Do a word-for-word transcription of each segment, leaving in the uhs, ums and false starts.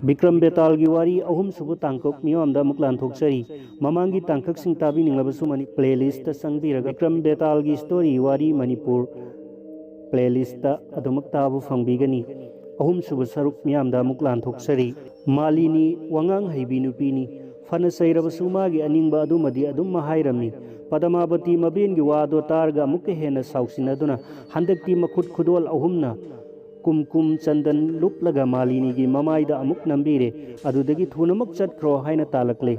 ꯕꯤꯀ꯭ꯔꯝ ꯕꯦꯇꯥꯜꯒꯤ ꯋꯥꯔꯤ ꯑꯍꯨꯝꯁꯨꯕ ꯇꯥꯡꯀꯛ ꯃꯤꯌꯥꯝꯗ ꯑꯃꯨꯛ ꯂꯥꯟꯊꯣꯛꯆꯔꯤ꯫ ꯃꯃꯥꯡꯒꯤ ꯇꯥꯡꯀꯛꯁꯤꯡ ꯇꯥꯕꯤꯅꯤꯡꯂꯕꯁꯨ ꯃꯅꯤ playlist ꯆꯪꯕꯤꯔꯒ ꯕꯤꯀ꯭ꯔꯝ ꯕꯦꯇꯥꯜꯒꯤ story ꯋꯥꯔꯤ ꯃꯅꯤꯄꯨꯔ playlist ꯑꯗꯨꯃꯛ ꯇꯥꯕ ꯐꯪꯕꯤꯒꯅꯤ꯫ ꯑꯍꯨꯝꯁꯨꯕ ꯁꯔꯨꯛ ꯃꯤꯌꯥꯝꯗ ꯑꯃꯨꯛ ꯂꯥꯟꯊꯣꯛꯆꯔꯤ꯫ ꯃꯥꯂꯤꯅꯤ ꯋꯥꯉꯥꯡ ꯍꯩꯕꯤ ꯅꯨꯄꯤꯅꯤ꯫ ꯐꯅ ꯆꯩꯔꯕꯁꯨ ꯃꯥꯒꯤ ꯑꯅꯤꯡꯕ ꯑꯗꯨꯃꯗꯤ ꯑꯗꯨꯝ ꯍꯥꯏꯔꯝꯃꯤ꯫ ꯄꯗꯃꯥꯕꯇꯤ ꯃꯕꯦꯟꯒꯤ ꯋꯥꯗꯣ ꯇꯥꯔꯒ ꯑꯃꯨꯛꯀ ꯍꯦꯟꯅ ꯁꯥꯎꯁꯤꯟꯅꯗꯨꯅ ꯍꯟꯗꯛꯇꯤ ꯃꯈꯨꯠ ꯈꯨꯗꯣꯜ ꯑꯍꯨꯝꯅ ꯀꯨꯝꯀꯨꯝ ꯆꯟꯗꯟ ꯂꯨꯞꯂꯒ ꯃꯥꯂꯤꯅꯤꯒꯤ ꯃꯃꯥꯏꯗ ꯑꯃꯨꯛ ꯅꯝꯕꯤꯔꯦ꯫ ꯑꯗꯨꯗꯒꯤ ꯊꯨꯅꯃꯛ ꯆꯠꯈ꯭ꯔꯣ ꯍꯥꯏꯅ ꯇꯥꯜꯂꯛꯂꯦ꯫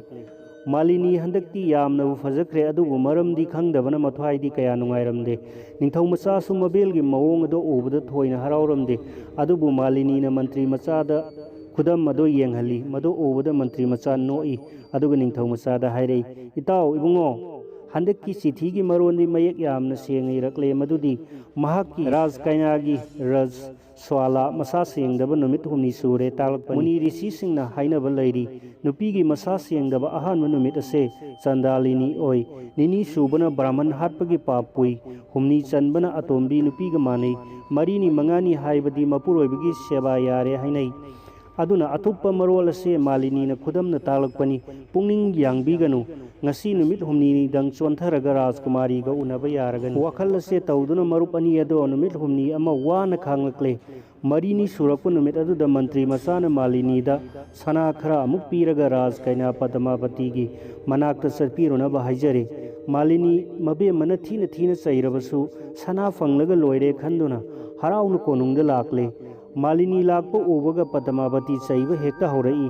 ꯃꯥꯂꯤꯅꯤ ꯍꯟꯗꯛꯇꯤ ꯌꯥꯝꯅꯕꯨ ꯐꯖꯈ꯭ꯔꯦ, ꯑꯗꯨꯕꯨ ꯃꯔꯝꯗꯤ ꯈꯪꯗꯕꯅ ꯃꯊ꯭ꯋꯥꯏꯗꯤ ꯀꯌꯥ ꯅꯨꯡꯉꯥꯏꯔꯝꯗꯦ꯫ ꯅꯤꯡꯊꯧ ꯃꯆꯥꯁꯨ ꯃꯕꯦꯜꯒꯤ ꯃꯑꯣꯡ ꯑꯗꯨ ꯎꯕꯗ ꯊꯣꯏꯅ ꯍꯔꯥꯎꯔꯝꯗꯦ꯫ ꯑꯗꯨꯕꯨ ꯃꯥꯂꯤꯅꯤꯅ ꯃꯟꯇ꯭ꯔꯤ ꯃꯆꯥꯗ ꯈꯨꯗꯝ ꯑꯗꯨ ꯌꯦꯡꯍꯜꯂꯤ꯫ ꯃꯗꯨ ꯎꯕꯗ ꯃꯟꯇ꯭ꯔꯤ ꯃꯆꯥ ꯅꯣꯛꯏ꯫ ꯑꯗꯨꯒ ꯅꯤꯡꯊꯧ ꯃꯆꯥꯗ ꯍꯥꯏꯔꯛꯏ, "ꯏꯇꯥꯎ ꯏꯕꯨꯡꯉꯣ, ꯍꯟꯗꯛꯀꯤ ꯆꯤꯊꯤꯒꯤ ꯃꯔꯣꯟꯗꯤ ꯃꯌꯦꯛ ꯌꯥꯝꯅ ꯁꯦꯡꯅ ꯏꯔꯛꯂꯦ꯫ ꯃꯗꯨꯗꯤ ꯃꯍꯥꯛꯀꯤ ꯔꯥꯖ ꯀꯩꯅꯥꯒꯤ ꯔꯖ ꯁ꯭ꯋꯥꯂꯥ ꯃꯁꯥ ꯁꯦꯡꯗꯕ ꯅꯨꯃꯤꯠ ꯍꯨꯝꯅꯤ ꯁꯨꯔꯦ ꯇꯥꯛꯂꯛꯄꯅꯤ꯫ ꯃꯨꯅꯤ ꯔꯤꯁꯤꯁꯤꯡꯅ ꯍꯥꯏꯅꯕ ꯂꯩꯔꯤ, ꯅꯨꯄꯤꯒꯤ ꯃꯁꯥ ꯁꯦꯡꯗꯕ ꯑꯍꯥꯟꯕ ꯅꯨꯃꯤꯠ ꯑꯁꯦ ꯆꯟꯗꯥꯂꯤꯅꯤ ꯑꯣꯏ꯫ ꯅꯤꯅꯤ ꯁꯨꯕꯅ ꯕ꯭ꯔꯥꯍꯃꯟ ꯍꯥꯠꯄꯒꯤ ꯄꯥꯞ ꯄꯨꯏ꯫ ꯍꯨꯝꯅꯤ ꯆꯟꯕꯅ ꯑꯇꯣꯝꯕꯤ ꯅꯨꯄꯤꯒ ꯃꯥꯟꯅꯩ꯫ ꯃꯔꯤꯅꯤ ꯃꯉꯥꯅꯤ ꯍꯥꯏꯕꯗꯤ ꯃꯄꯨꯔꯣꯏꯕꯒꯤ ꯁꯦꯕꯥ ꯌꯥꯔꯦ ꯍꯥꯏꯅꯩ꯫ ꯑꯗꯨꯅ ꯑꯊꯨꯞꯄ ꯃꯔꯣꯜ ꯑꯁꯦ ꯃꯥꯂꯤꯅꯤꯅ ꯈꯨꯗꯝꯅ ꯇꯥꯛꯂꯛꯄꯅꯤ꯫ ꯄꯨꯛꯅꯤꯡ ꯌꯥꯡꯕꯤꯒꯅꯨ꯫ ꯉꯁꯤ ꯅꯨꯃꯤꯠ ꯍꯨꯝꯅꯤꯗꯪ ꯆꯣꯟꯊꯔꯒ ꯔꯥꯖꯀꯨꯃꯥꯔꯤꯒ ꯎꯅꯕ ꯌꯥꯔꯒꯅꯤ꯫" ꯋꯥꯈꯜ ꯑꯁꯦ ꯇꯧꯗꯨꯅ ꯃꯔꯨꯞ ꯑꯅꯤ ꯑꯗꯣ ꯅꯨꯃꯤꯠ ꯍꯨꯝꯅꯤ ꯑꯃ ꯋꯥꯅ ꯈꯥꯡꯂꯛꯂꯦ꯫ ꯃꯔꯤꯅꯤ ꯁꯨꯔꯛꯄ ꯅꯨꯃꯤꯠ ꯑꯗꯨꯗ ꯃꯟꯇ꯭ꯔꯤ ꯃꯆꯥꯅ ꯃꯥꯂꯤꯅꯤꯗ ꯁꯅꯥ ꯈꯔ ꯑꯃꯨꯛ ꯄꯤꯔꯒ ꯔꯥꯖ ꯀꯩꯅꯥ ꯄꯗꯃꯥꯕꯇꯤꯒꯤ ꯃꯅꯥꯛꯇ ꯆꯠꯄꯤꯔꯨꯅꯕ ꯍꯥꯏꯖꯔꯦ꯫ ꯃꯥꯂꯤꯅꯤ ꯃꯕꯦꯝꯃꯅ ꯊꯤꯅ ꯊꯤꯅ ꯆꯩꯔꯕꯁꯨ ꯁꯅꯥ ꯐꯪꯂꯒ ꯂꯣꯏꯔꯦ ꯈꯟꯗꯨꯅ ꯍꯔꯥꯎꯅ ꯀꯣꯅꯨꯡꯗ ꯂꯥꯛꯂꯦ꯫ ꯃꯥꯂꯤꯅꯤ ꯂꯥꯛꯄ ꯎꯕꯒ ꯄꯗꯃꯥꯕꯇꯤ ꯆꯩꯕ ꯍꯦꯛꯇ ꯍꯧꯔꯛꯏ,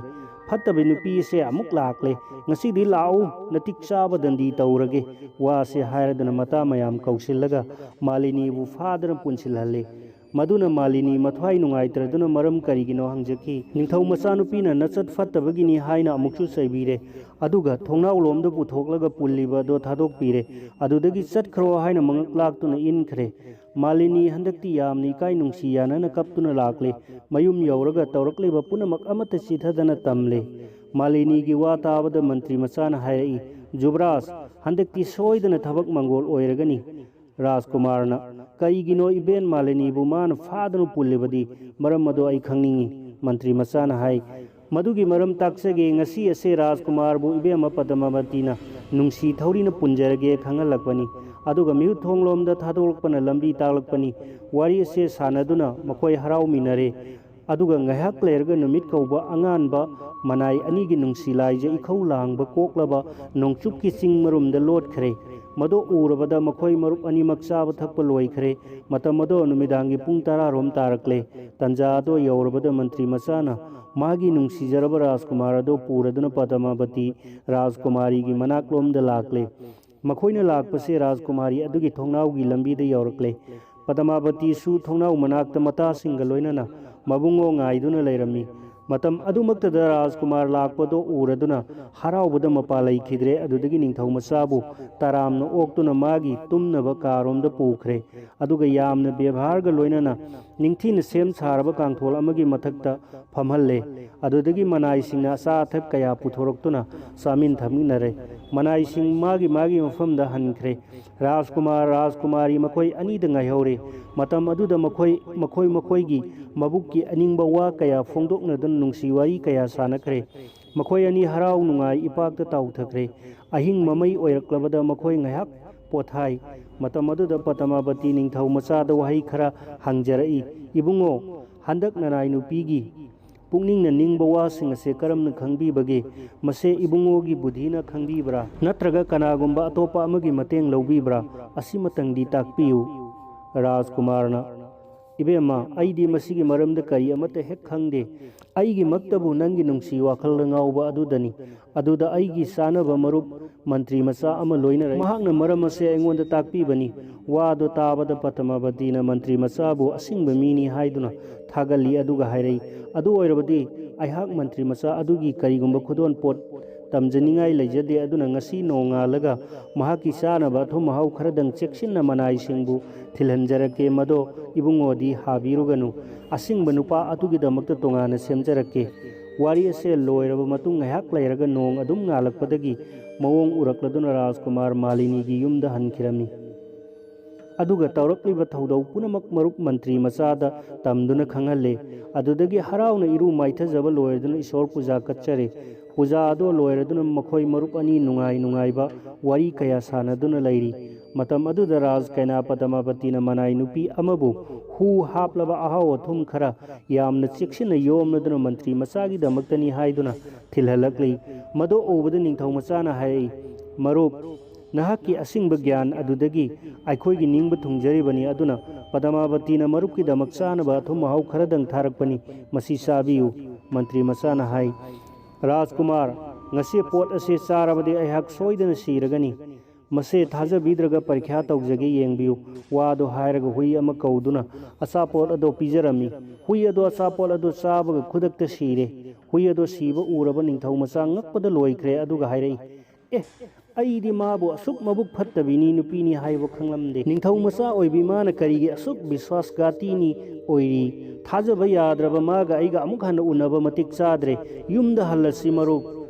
"ꯐꯠꯇꯕ ꯅꯨꯄꯤ ꯑꯁꯦ ꯑꯃꯨꯛ ꯂꯥꯛꯂꯦ꯫ ꯉꯁꯤꯗꯤ ꯂꯥꯛꯎ, ꯅꯇꯤꯛ ꯆꯥꯕ ꯗꯟꯗꯤ ꯇꯧꯔꯒꯦ꯫" ꯋꯥꯁꯦ ꯍꯥꯏꯔꯗꯨꯅ ꯃꯇꯥ ꯃꯌꯥꯝ ꯀꯧꯁꯤꯜꯂꯒ ꯃꯥꯂꯤꯅꯤꯕꯨ ꯐꯥꯗꯨꯅ ꯄꯨꯟꯁꯤꯜꯍꯜꯂꯦ꯫ ꯃꯗꯨꯅ ꯃꯥꯂꯤꯅꯤ ꯃꯊ꯭ꯋꯥꯏ ꯅꯨꯡꯉꯥꯏꯇ꯭ꯔꯗꯨꯅ ꯃꯔꯝ ꯀꯔꯤꯒꯤꯅꯣ ꯍꯪꯖꯈꯤ꯫ ꯅꯤꯡꯊꯧ ꯃꯆꯥꯅꯨꯄꯤꯅ ꯅꯆꯠ ꯐꯠꯇꯕꯒꯤꯅꯤ ꯍꯥꯏꯅ ꯑꯃꯨꯛꯁꯨ ꯆꯩꯕꯤꯔꯦ꯫ ꯑꯗꯨꯒ ꯊꯣꯡꯅꯥꯎꯂꯣꯝꯗ ꯄꯨꯊꯣꯛꯂꯒ ꯄꯨꯜꯂꯤꯕ ꯑꯗꯣ ꯊꯥꯗꯣꯛꯄꯤꯔꯦ꯫ ꯑꯗꯨꯗꯒꯤ ꯆꯠꯈ꯭ꯔꯣ ꯍꯥꯏꯅ ꯃꯉꯛ ꯂꯥꯛꯇꯨꯅ ꯏꯟꯈ꯭ꯔꯦ꯫ ꯃꯥꯂꯤꯅꯤ ꯍꯟꯗꯛꯇꯤ ꯌꯥꯝꯅ ꯏꯀꯥꯏ ꯅꯨꯡꯁꯤ ꯌꯥꯅꯅ ꯀꯞꯇꯨꯅ ꯂꯥꯛꯂꯦ꯫ ꯃꯌꯨꯝ ꯌꯧꯔꯒ ꯇꯧꯔꯛꯂꯤꯕ ꯄꯨꯝꯅꯃꯛ ꯑꯃꯠꯇ ꯆꯤꯊꯗꯅ ꯇꯝꯂꯦ꯫ ꯃꯥꯂꯤꯅꯤꯒꯤ ꯋꯥ ꯇꯥꯕꯗ ꯃꯟꯇ꯭ꯔꯤ ꯃꯆꯥꯅ ꯍꯥꯏꯔꯛꯏ, "ꯖꯨꯕꯔꯥꯖ, ꯍꯟꯗꯛꯇꯤ ꯁꯣꯏꯗꯅ ꯊꯕꯛ ꯃꯪꯒꯣꯜ ꯑꯣꯏꯔꯒꯅꯤ꯫" ꯔꯥꯖꯀꯨꯃꯥꯔꯅ, "ꯀꯔꯤꯒꯤꯅꯣ ꯏꯕꯦꯟ ꯃꯥꯂꯤꯅꯤꯕꯨ ꯃꯥꯅ ꯐꯥꯗꯨꯅ ꯄꯨꯜꯂꯤꯕꯗꯤ? ꯃꯔꯝ ꯑꯗꯨ ꯑꯩ ꯈꯪꯅꯤꯡꯏ꯫" ꯃꯟꯇ꯭ꯔꯤ ꯃꯆꯥꯅ ꯍꯥꯏ, ꯃꯗꯨꯒꯤ ꯃꯔꯝ ꯇꯥꯛꯆꯒꯦ꯫ ꯉꯁꯤ ꯑꯁꯦ ꯔꯥꯖꯀꯨꯃꯥꯔꯕꯨ ꯏꯕꯦꯝꯃ ꯄꯗꯃꯥꯕꯇꯤꯅ ꯅꯨꯡꯁꯤ ꯊꯧꯔꯤꯅ ꯄꯨꯟꯖꯔꯒꯦ ꯈꯪꯍꯜꯂꯛꯄꯅꯤ꯫ ꯑꯗꯨꯒ ꯃꯤꯍꯨꯠ ꯊꯣꯡꯂꯣꯝꯗ ꯊꯥꯗꯣꯛꯂꯛꯄꯅ ꯂꯝꯕꯤ ꯇꯥꯛꯂꯛꯄꯅꯤ꯫ ꯋꯥꯔꯤ ꯑꯁꯦ ꯁꯥꯟꯅꯗꯨꯅ ꯃꯈꯣꯏ ꯍꯔꯥꯎꯃꯤꯟꯅꯔꯦ꯫ ꯑꯗꯨꯒ ꯉꯥꯏꯍꯥꯛ ꯂꯩꯔꯒ ꯅꯨꯃꯤꯠ ꯀꯧꯕ ꯑꯉꯥꯟꯕ ꯃꯅꯥꯏ ꯑꯅꯤꯒꯤ ꯅꯨꯡꯁꯤ ꯂꯥꯏꯖ ꯏꯈꯧ ꯂꯥꯡꯕ ꯀꯣꯛꯂꯕ ꯅꯣꯡꯆꯨꯞꯀꯤ ꯆꯤꯡ ꯃꯔꯨꯝꯗ ꯂꯣꯠꯈ꯭ꯔꯦ꯫ ꯃꯗꯨ ꯎꯔꯕꯗ ꯃꯈꯣꯏ ꯃꯔꯨꯞ ꯑꯅꯤꯃꯛ ꯆꯥꯕ ꯊꯛꯄ ꯂꯣꯏꯈ꯭ꯔꯦ꯫ ꯃꯇꯝ ꯑꯗꯣ ꯅꯨꯃꯤꯗꯥꯡꯒꯤ ꯄꯨꯡ ꯇꯔꯥ ꯔꯣꯝ ꯇꯥꯔꯛꯂꯦ꯫ ꯇꯟꯖꯥ ꯑꯗꯣ ꯌꯧꯔꯕꯗ ꯃꯟꯇ꯭ꯔꯤ ꯃꯆꯥꯅ ꯃꯥꯒꯤ ꯅꯨꯡꯁꯤꯖꯔꯕ ꯔꯥꯖꯀꯨꯃꯥꯔ ꯑꯗꯣ ꯄꯨꯔꯗꯨꯅ ꯄꯗꯃꯥꯕꯇꯤ ꯔꯥꯖꯀꯨꯃꯥꯔꯤꯒꯤ ꯃꯅꯥꯛꯂꯣꯝꯗ ꯂꯥꯛꯂꯦ꯫ ꯃꯈꯣꯏꯅ ꯂꯥꯛꯄꯁꯦ ꯔꯥꯖꯀꯨꯃꯥꯔꯤ ꯑꯗꯨꯒꯤ ꯊꯣꯡꯅꯥꯎꯒꯤ ꯂꯝꯕꯤꯗ ꯌꯧꯔꯛꯂꯦ꯫ ꯄꯗꯃꯥꯕꯇꯤꯁꯨ ꯊꯣꯡꯅꯥꯎ ꯃꯅꯥꯛꯇ ꯃꯇꯥꯁꯤꯡꯒ ꯂꯣꯏꯅꯅ ꯃꯕꯨꯡꯉꯣ ꯉꯥꯏꯗꯨꯅ ꯂꯩꯔꯝꯃꯤ꯫ ꯃꯇꯝ ꯑꯗꯨꯃꯛꯇꯗ ꯔꯥꯖꯀꯨꯃꯥꯔ ꯂꯥꯛꯄꯗꯣ ꯎꯔꯗꯨꯅ ꯍꯔꯥꯎꯕꯗ ꯃꯄꯥ ꯂꯩꯈꯤꯗ꯭ꯔꯦ꯫ ꯑꯗꯨꯗꯒꯤ ꯅꯤꯡꯊꯧ ꯃꯆꯥꯕꯨ ꯇꯔꯥꯝꯅ ꯑꯣꯛꯇꯨꯅ ꯃꯥꯒꯤ ꯇꯨꯝꯅꯕ ꯀꯥꯔꯣꯝꯗ ꯄꯨꯈ꯭ꯔꯦ꯫ ꯑꯗꯨꯒ ꯌꯥꯝꯅ ꯕꯦꯕꯥꯔꯒ ꯂꯣꯏꯅꯅ ꯅꯤꯡꯊꯤꯅ ꯁꯦꯝ ꯁꯥꯔꯕ ꯀꯥꯡꯊꯣꯜ ꯑꯃꯒꯤ ꯃꯊꯛꯇ ꯐꯝꯍꯜꯂꯦ꯫ ꯑꯗꯨꯗꯒꯤ ꯃꯅꯥꯏꯁꯤꯡꯅ ꯑꯆꯥ ꯑꯊꯛ ꯀꯌꯥ ꯄꯨꯊꯣꯔꯛꯇꯨꯅ ꯆꯥꯃꯤꯟ ꯊꯛꯃꯤꯟꯅꯔꯦ꯫ ꯃꯅꯥꯏꯁꯤꯡ ꯃꯥꯒꯤ ꯃꯥꯒꯤ ꯃꯐꯝꯗ ꯍꯟꯈ꯭ꯔꯦ꯫ ꯔꯥꯖꯀꯨꯃꯥꯔ, ꯔꯥꯖꯀꯨꯃꯥꯔꯤ ꯃꯈꯣꯏ ꯑꯅꯤꯗ ꯉꯥꯏꯍꯧꯔꯦ꯫ ꯃꯇꯝ ꯑꯗꯨꯗ ꯃꯈꯣꯏ, ꯃꯈꯣꯏ ꯃꯈꯣꯏꯒꯤ ꯃꯕꯨꯛꯀꯤ ꯑꯅꯤꯡꯕ ꯋꯥ ꯀꯌꯥ ꯐꯣꯡꯗꯣꯛꯅꯗꯨꯅ ꯅꯨꯡꯁꯤ ꯋꯥꯔꯤ ꯀꯌꯥ ꯁꯥꯟꯅꯈ꯭ꯔꯦ꯫ ꯃꯈꯣꯏ ꯑꯅꯤ ꯍꯔꯥꯎ ꯅꯨꯡꯉꯥꯏ ꯏꯄꯥꯛꯇ ꯇꯥꯎꯊꯈ꯭ꯔꯦ꯫ ꯑꯍꯤꯡ ꯃꯃꯩ ꯑꯣꯏꯔꯛꯂꯕꯗ ꯃꯈꯣꯏ ꯉꯥꯏꯍꯥꯛ ꯄꯣꯊꯥꯏ꯫ ꯃꯇꯝ ꯑꯗꯨꯗ ꯄꯇꯃꯥꯕꯇꯤ ꯅꯤꯡꯊꯧ ꯃꯆꯥꯗ ꯋꯥꯍꯩ ꯈꯔ ꯍꯪꯖꯔꯛꯏ, "ꯏꯕꯨꯡꯉꯣ, ꯍꯟꯗꯛ ꯅꯅꯥꯏ ꯅꯨꯄꯤꯒꯤ ꯄꯨꯛꯅꯤꯡꯅ ꯅꯤꯡꯕ ꯋꯥꯁꯤꯡ ꯑꯁꯦ ꯀꯔꯝꯅ ꯈꯪꯕꯤꯕꯒꯦ? ꯃꯁꯦ ꯏꯕꯨꯡꯉꯣꯒꯤ ꯕꯨꯙꯤꯅ ꯈꯪꯕꯤꯕ꯭ꯔꯥ? ꯅꯠꯇ꯭ꯔꯒ ꯀꯅꯥꯒꯨꯝꯕ ꯑꯇꯣꯞꯄ ꯑꯃꯒꯤ ꯃꯇꯦꯡ ꯂꯧꯕꯤꯕ꯭ꯔꯥ? ꯑꯁꯤꯃꯇꯪꯗꯤ ꯇꯥꯛꯄꯤꯌꯨ꯫" ꯔꯥꯖꯀꯨꯃꯥꯔꯅ, "ꯏꯕꯦꯝꯃ, ꯑꯩꯗꯤ ꯃꯁꯤꯒꯤ ꯃꯔꯝꯗ ꯀꯔꯤ ꯑꯃꯠꯇ ꯍꯦꯛ ꯈꯪꯗꯦ꯫ ꯑꯩꯒꯤꯃꯛꯇꯕꯨ ꯅꯪꯒꯤ ꯅꯨꯡꯁꯤ ꯋꯥꯈꯜꯗ ꯉꯥꯎꯕ ꯑꯗꯨꯗꯅꯤ꯫ ꯑꯗꯨꯗ ꯑꯩꯒꯤ ꯆꯥꯅꯕ ꯃꯔꯨꯞ ꯃꯟꯇ꯭ꯔꯤ ꯃꯆꯥ ꯑꯃ ꯂꯣꯏꯅꯔꯛꯏ꯫ ꯃꯍꯥꯛꯅ ꯃꯔꯝ ꯑꯁꯦ ꯑꯩꯉꯣꯟꯗ ꯇꯥꯛꯄꯤꯕꯅꯤ꯫" ꯋꯥꯗꯨ ꯇꯥꯕꯗ ꯄꯇꯃꯥꯕꯇꯤꯅ ꯃꯟꯇ꯭ꯔꯤ ꯃꯆꯥꯕꯨ ꯑꯁꯤꯡꯕ ꯃꯤꯅꯤ ꯍꯥꯏꯗꯨꯅ ꯊꯥꯒꯠꯂꯤ, ꯑꯗꯨꯒ ꯍꯥꯏꯔꯛꯏ, "ꯑꯗꯨ ꯑꯣꯏꯔꯕꯗꯤ ꯑꯩꯍꯥꯛ ꯃꯟꯇ꯭ꯔꯤ ꯃꯆꯥ ꯑꯗꯨꯒꯤ ꯀꯔꯤꯒꯨꯝꯕ ꯈꯨꯗꯣꯜꯄꯣꯠ ꯇꯝꯖꯅꯤꯡꯉꯥꯏ ꯂꯩꯖꯗꯦ꯫ ꯑꯗꯨꯅ ꯉꯁꯤ ꯅꯣꯡꯉꯥꯜꯂꯒ ꯃꯍꯥꯛꯀꯤ ꯆꯥꯅꯕ ꯑꯊꯨꯝ ꯑꯍꯥꯎ ꯈꯔꯗꯪ ꯆꯦꯛꯁꯤꯟꯅ ꯃꯅꯥꯏꯁꯤꯡꯕꯨ ꯊꯤꯜꯍꯟꯖꯔꯛꯀꯦ꯫ ꯃꯗꯣ ꯏꯕꯨꯡꯉꯣꯗꯤ ꯍꯥꯕꯤꯔꯨꯒꯅꯨ꯫ ꯑꯁꯤꯡꯕ ꯅꯨꯄꯥ ꯑꯗꯨꯒꯤꯗꯃꯛꯇ ꯇꯣꯉꯥꯟꯅ ꯁꯦꯝꯖꯔꯛꯀꯦ꯫" ꯋꯥꯔꯤ ꯑꯁꯦ ꯂꯣꯏꯔꯕ ꯃꯇꯨꯡ ꯉꯥꯏꯍꯥꯛ ꯂꯩꯔꯒ ꯅꯣꯡ ꯑꯗꯨꯝ ꯉꯥꯜꯂꯛꯄꯗꯒꯤ ꯃꯑꯣꯡ ꯎꯔꯛꯂꯗꯨꯅ ꯔꯥꯖꯀꯨꯃꯥꯔ ꯃꯥꯂꯤꯅꯤꯒꯤ ꯌꯨꯝꯗ ꯍꯟꯈꯤꯔꯝꯃꯤ꯫ ꯑꯗꯨꯒ ꯇꯧꯔꯛꯂꯤꯕ ꯊꯧꯗꯧ ꯄꯨꯝꯅꯃꯛ ꯃꯔꯨꯞ ꯃꯟꯇ꯭ꯔꯤ ꯃꯆꯥꯗ ꯇꯝꯗꯨꯅ ꯈꯪꯍꯜꯂꯦ꯫ ꯑꯗꯨꯗꯒꯤ ꯍꯔꯥꯎꯅ ꯏꯔꯨ ꯃꯥꯏꯊꯖꯕ ꯂꯣꯏꯔꯗꯨꯅ ꯏꯁꯣꯔ ꯄꯨꯖꯥ ꯀꯠꯆꯔꯦ꯫ ꯄꯨꯖꯥ ꯑꯗꯨ ꯂꯣꯏꯔꯗꯨꯅ ꯃꯈꯣꯏ ꯃꯔꯨꯞ ꯑꯅꯤ ꯅꯨꯡꯉꯥꯏ ꯅꯨꯡꯉꯥꯏꯕ ꯋꯥꯔꯤ ꯀꯌꯥ ꯁꯥꯟꯅꯗꯨꯅ ꯂꯩꯔꯤ꯫ ꯃꯇꯝ ꯑꯗꯨꯗ ꯔꯥꯖ ꯀꯩꯅꯥ ꯄꯗꯃꯥꯕꯇꯤꯅ ꯃꯅꯥꯏ ꯅꯨꯄꯤ ꯑꯃꯕꯨ ꯍꯨ ꯍꯥꯞꯂꯕ ꯑꯍꯥꯎ ꯑꯊꯨꯝ ꯈꯔ ꯌꯥꯝꯅ ꯆꯦꯛꯁꯤꯟꯅ ꯌꯣꯝꯂꯗꯨꯅ ꯃꯟꯇ꯭ꯔꯤ ꯃꯆꯥꯒꯤꯗꯃꯛꯇꯅꯤ ꯍꯥꯏꯗꯨꯅ ꯊꯤꯜꯍꯜꯂꯛꯂꯤ꯫ ꯃꯗꯨ ꯎꯕꯗ ꯅꯤꯡꯊꯧ ꯃꯆꯥꯅ ꯍꯥꯏꯔꯛꯏ, "ꯃꯔꯨꯞ, ꯅꯍꯥꯛꯀꯤ ꯑꯁꯤꯡꯕ ꯒ꯭ꯌꯥꯟ ꯑꯗꯨꯗꯒꯤ ꯑꯩꯈꯣꯏꯒꯤ ꯅꯤꯡꯕ ꯊꯨꯡꯖꯔꯤꯕꯅꯤ꯫ ꯑꯗꯨꯅ ꯄꯗꯃꯥꯕꯇꯤꯅ ꯃꯔꯨꯞꯀꯤꯗꯃꯛ ꯆꯥꯅꯕ ꯑꯊꯨꯝ ꯑꯍꯥꯎ ꯈꯔꯗꯪ ꯊꯥꯔꯛꯄꯅꯤ꯫ ꯃꯁꯤ ꯆꯥꯕꯤꯌꯨ꯫" ꯃꯟꯇ꯭ꯔꯤ ꯃꯆꯥꯅ ꯍꯥꯏ, "ꯔꯥꯖꯀꯨꯃꯥꯔ, ꯉꯁꯤ ꯄꯣꯠ ꯑꯁꯤ ꯆꯥꯔꯕꯗꯤ ꯑꯩꯍꯥꯛ ꯁꯣꯏꯗꯅ ꯁꯤꯔꯒꯅꯤ꯫ ꯃꯁꯦ ꯊꯥꯖꯕꯤꯗ꯭ꯔꯒ ꯄꯔꯤꯈ꯭ꯌꯥ ꯇꯧꯖꯒꯦ, ꯌꯦꯡꯕꯤꯌꯨ꯫" ꯋꯥꯗꯨ ꯍꯥꯏꯔꯒ ꯍꯨꯏ ꯑꯃ ꯀꯧꯗꯨꯅ ꯑꯆꯥꯄꯣꯠ ꯑꯗꯨ ꯄꯤꯖꯔꯝꯃꯤ꯫ ꯍꯨꯏ ꯑꯗꯨ ꯑꯆꯥꯄꯣꯠ ꯑꯗꯨ ꯆꯥꯕꯒ ꯈꯨꯗꯛꯇ ꯁꯤꯔꯦ꯫ ꯍꯨꯏ ꯑꯗꯨ ꯁꯤꯕ ꯎꯔꯕ ꯅꯤꯡꯊꯧ ꯃꯆꯥ ꯉꯛꯄꯗ ꯂꯣꯏꯈ꯭ꯔꯦ, ꯑꯗꯨꯒ ꯍꯥꯏꯔꯛꯏ, "ꯑꯦ, ꯑꯩꯗꯤ ꯃꯥꯕꯨ ꯑꯁꯨꯛ ꯃꯕꯨꯛ ꯐꯠꯇꯕꯤꯅꯤ ꯅꯨꯄꯤꯅꯤ ꯍꯥꯏꯕ ꯈꯪꯂꯝꯗꯦ꯫" ꯅꯤꯡꯊꯧ ꯃꯆꯥ ꯑꯣꯏꯕꯤ ꯃꯥꯅ ꯀꯔꯤꯒꯤ ꯑꯁꯨꯛ ꯕꯤꯁ꯭ꯋꯥꯁ ꯘꯥꯇꯤꯅꯤ ꯑꯣꯏꯔꯤ? ꯊꯥꯖꯕ ꯌꯥꯗ꯭ꯔꯕ ꯃꯥꯒ ꯑꯩꯒ ꯑꯃꯨꯛ ꯍꯟꯅ ꯎꯅꯕ ꯃꯇꯤꯛ ꯆꯥꯗ꯭ꯔꯦ꯫ ꯌꯨꯝꯗ ꯍꯜꯂꯁꯤ ꯃꯔꯨꯞ꯫